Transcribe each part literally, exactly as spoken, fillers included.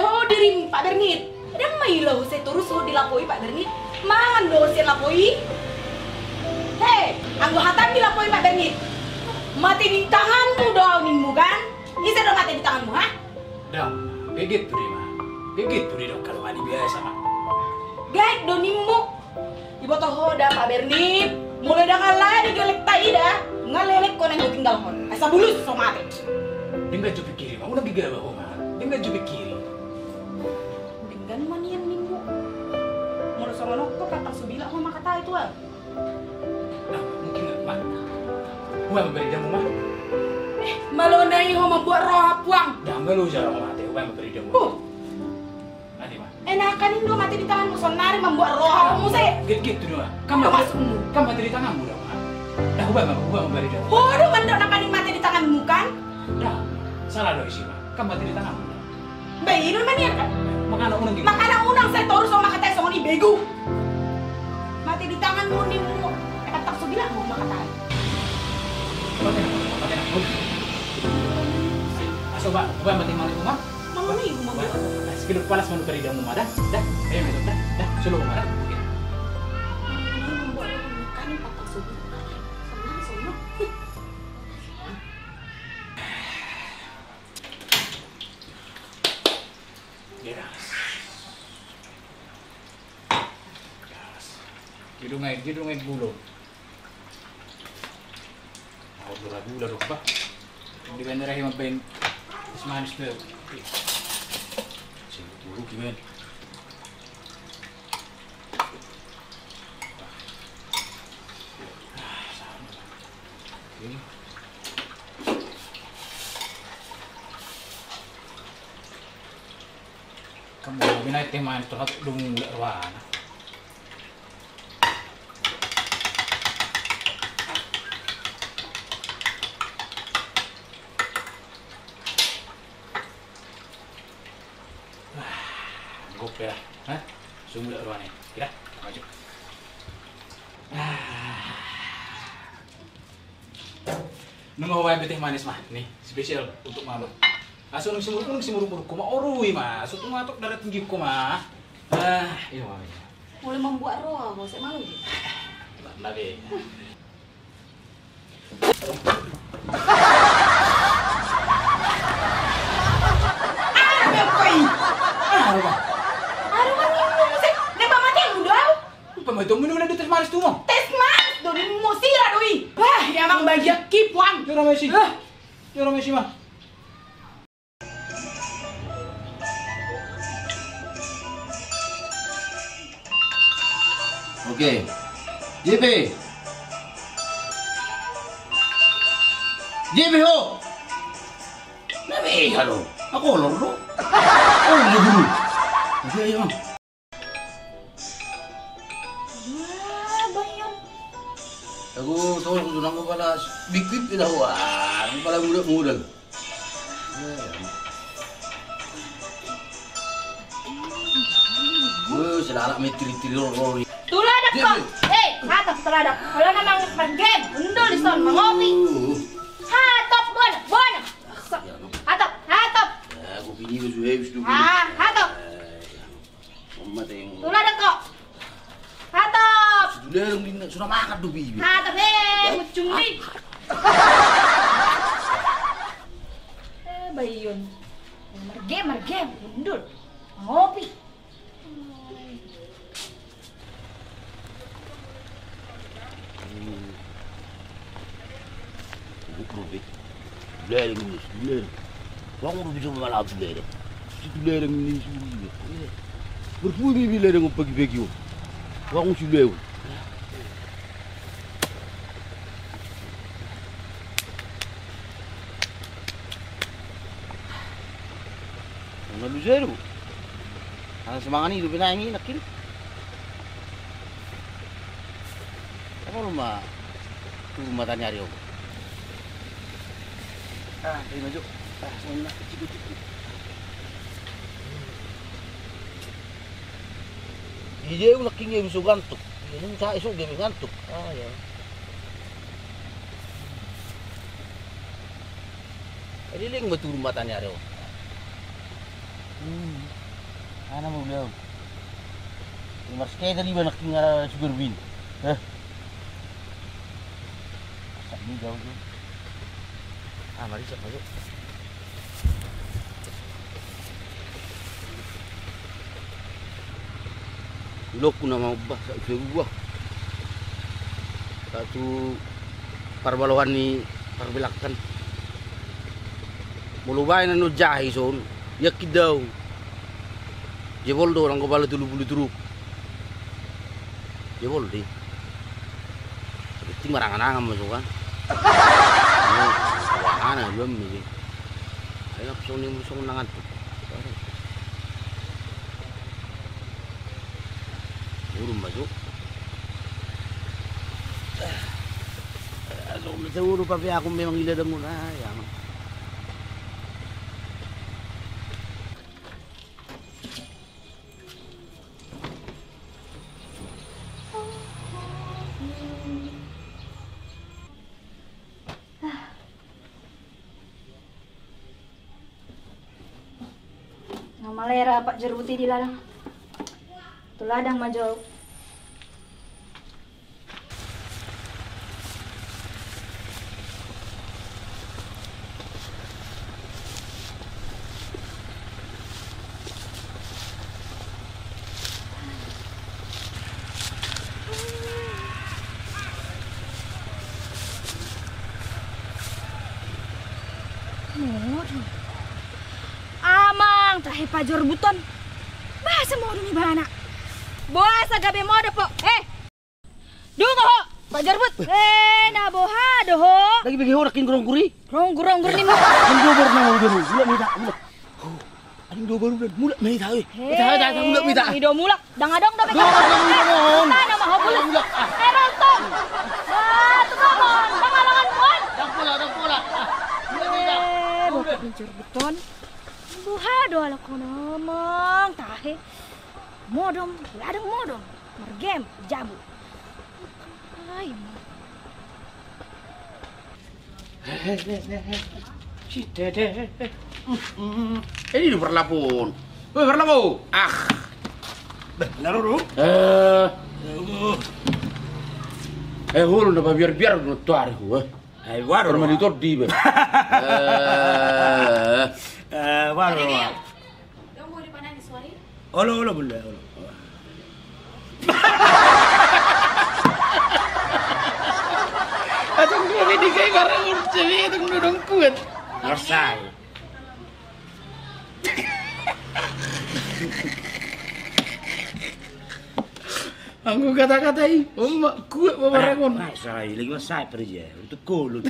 O dirim, Pak Bernit. Dang maila ho sai torus ho dilapoi, Pak Bernit. Mangan do ho sian lapoi. He, anggo hatam dilapoi, Pak Bernit. Mate di tanganmu do au nimmu kan? Ise do mate di tanganmu, ha? Dang, gegit tu di ma. Gegit tu di dok kalau mani biasa ma. Gaek do nimmu. Iboto ho da, Pak Bernit. Molo dang alai di gelek ta ida, nga lelek ho nang ho tinggal hon. Asa bulus so mate. Denggan jo pikiri ma, unang gegabah ho ma. Denggan jo pikiri. Denggan ma nian nimmu. Molo songon on ho patang so bila ho makatai tu au. Nah, mungkin ma. Huba ma baridamu ma. Eh, malo nai ho mambuat roha puang. Dang malo jala ho mate, huba ma baridamu. Huh. Enakan i do mate di tanganmu, sonari mambuat roha ho muse. Gitgit tu do ma. Kan mate di tanganmu do ma. Dah huba ma, huba ma baridamu. Bodo mandok na paning mate di tanganmu kan? Dah. Salah do isi ma. Kan mate di tanganmu do. Baen do ma nian kan? Makana unang gitgit. Makana unang sai torus ho makatai songon i begu. Mate di tanganmu nimmu. Epat tak so bila ho makatai. Mate na, mate na. Aso ba, huba mate mate ma. Mama ni, mama. Wah, sekedar palas manu tadi dah mau marah, dah, eh, dah, dah, solo marah. Oke. Mama ni membuat aku makan empat tak subuh. Senang, senang. Yes. Yes. Gidung ai, gidung ai gulo. Au gula-gula do bah. Di bandara he mambaen es manis tu. Sibuk buruk iban. Kamu binaik teh manis tu hatu dung mulak ruana. Gope lah, ha? Sumulak ruana. Kira, maju. Nunga hubaen be teh manis ma, ni, spesial untuk mama. Aso nung simuruk, nung simuruk-muruk, kuma orui ma, aso tung atok darah tinggi kuma. Ah, iya mama. Mulai membuat roha, mau saya malu. Tanda be. Ah, be koi. Ah, rumah. Ah, rumah ni, rumah ni. Lepa mati yang muda. Apa mati yang muda, udah teh manis tu, Mang? Teh manis do, ni mau sira do i. Wah, ya Mang bagian kipuan. Jora Messi. Hah? Jora Messi mah. Oke. J P. J P ho. Na be halo. Aku olor do. Oh, iya guru. Oke, iya, Mang. Wah, bayon. Aku tahu aku tunang kepala bikit kita wah, kepala muda-muda. Wah, selarak mitiri-tiri rori. Tuladak kau. Eh, hatop tuladak. Kalau memang bergame, undul di son mengopi. Hatop, bona, bona. Hatop, hatop. Aku bini sudah habis dulu. Ah, hatop. Tuladak kau. Hatop. Sudah dong, sudah makan tuh bibi. Hatop, eh, mucung ni. Eh, bayon. Marge, marge, mundur. Ngopi. Lereng ni, lereng. Wang udah bisa malah lereng. Situ lereng ni suri. Berpui bibi lereng pagi-pagi. Wang udah lereng. Mana lu seru? Ana semangat ni, lu pina ini nak kiri. Apa lu ma? Tu mata nyari aku. Ah, ini maju. Ah, semua nak kecil-kecil. Iya, ulah kini bisa gantuk. Ini saya esok dia gantuk. Ah, ya. Jadi leng betul mata nyari aku. Hmm. Ana mau liau. Ini mas kaya tadi banyak tinggal sugar bean. Hah? Asal ini jauh tu. Ah, mari siap masuk. Ilokku nama ubah, sak usia gua. Satu parbalohan ni parbelakkan. Molo baen anu jahi son, yakin dau. Jebol do, nanggo bala tulu pulu turuk. Jebol di. Penting marangan-angan masuk kan. Wahana, juam ni. Ayo, song ni, song nangan tu. Urun masuk. Song ni, saya urun, tapi aku memang gila dengan ayam. Nga malera Pak Jerbuti di ladang. Tu ladang ma jo. Modom. Amang, tahe Pak Jerbuton. Boasa modom ibana? Boasa gabe modom ho? Eh, dungo ho, Pak Jerbut. Eh, na boha do ho? Lagi bege ho, rakin gorong guri. Gorong gorong guri ni. Kan dua baru nama udah, mulak ma hita, mulak. Adong dua baru dan mulak ma hita, eh. Hita, hita, hita, mulak ma hita. Ido mulak, dang adong do. Dua baru dan mulak. Mana ma ho bulus? Mulak. Eh, rontong. Wah, tu mamon, dang alangan puan. Dang pola, dang pola. Mulak ma hita. Eh, Bapak Jerbuton. Boha do alak on, Amang, tahe. Modom, ladang modom. Margame, jabu. Ai, ma. Sitete. Eh, ini parlapon. Weh, parlapon. Ah. Beh, na ro do. Eh. Eh, hulu na pabiar-biar do tuari ku, eh. Eh, baru. Permani todi, beh. Eh. Eh, baru. Olo, olo, bunda, olo. Atong dua bini kai barang urut sebe, atong dua dong kuat. Rasai. Anggo kata-kata i, om ma kuat ma barang on. Rasai, lagi rasai perja, untuk kolut.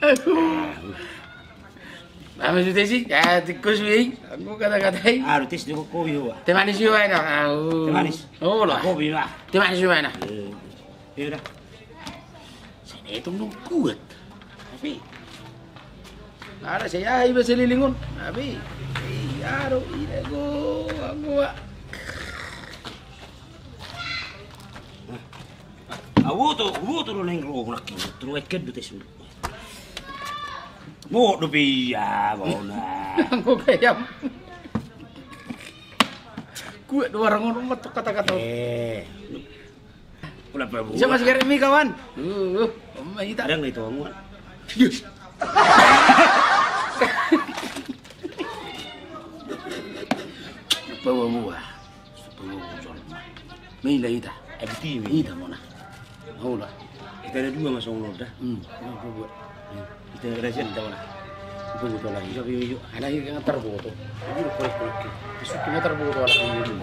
Aduh. Apa sudah sih? Ya, tikus, Bing. Aku kata-katai. Aduh, tes dulu kopi, Wak. Teh manis juga, enak. Aduh. Teh manis. Oh, lah. Kopi, Wak. Teh manis juga, enak. Eh, ya udah. Saya hitung dong kuat. Tapi ada saya iba selilingun. Tapi, iya, aduh, iya, gua, gua. Huboto, huboto do naeng ro mulak i, tu ruat kan do tes. Mot dope ia, bona. Anggo gayam. Kuat do barang on, mantap kata-kata. Eh. Pula pa buah. Bisa masih keremi, kawan. Uh, uh, om ma hita. Ada nggak itu, kawan? Yes. Bawa buah. Mila ita. Abiti mi. Ita mona. Aula. Ita na dua ma songon on da. Hmm. Ita na raja ita mona. Ita boto lagi. Ita boto lagi. Anak ita na tarboto. Ita boto lagi. Ita boto lagi.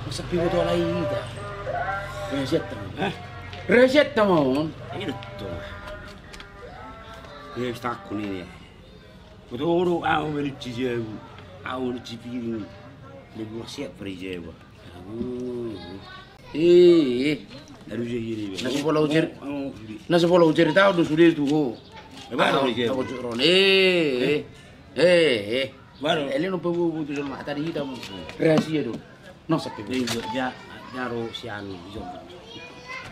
Masa pi boto lagi ita. Raja ita mona. Hah? Raja ita mona. Ita tu. Ia, bisa takku ni. Boto do au manuci jabu, au manuci piring. Dia gua siap pari jabu. Eh, eh. Aduh, jadi ini. Na sapola ujar. Na sapola ujar tau do sude tu ho. Baru jabu. Eh, eh. Baru. Ele no pe bubu tu jolma tadi hita mo. Rahasia do. No sapi. Dia jaro si anu.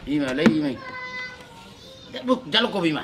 Ima lai ima. Buk, jalo kopi ma.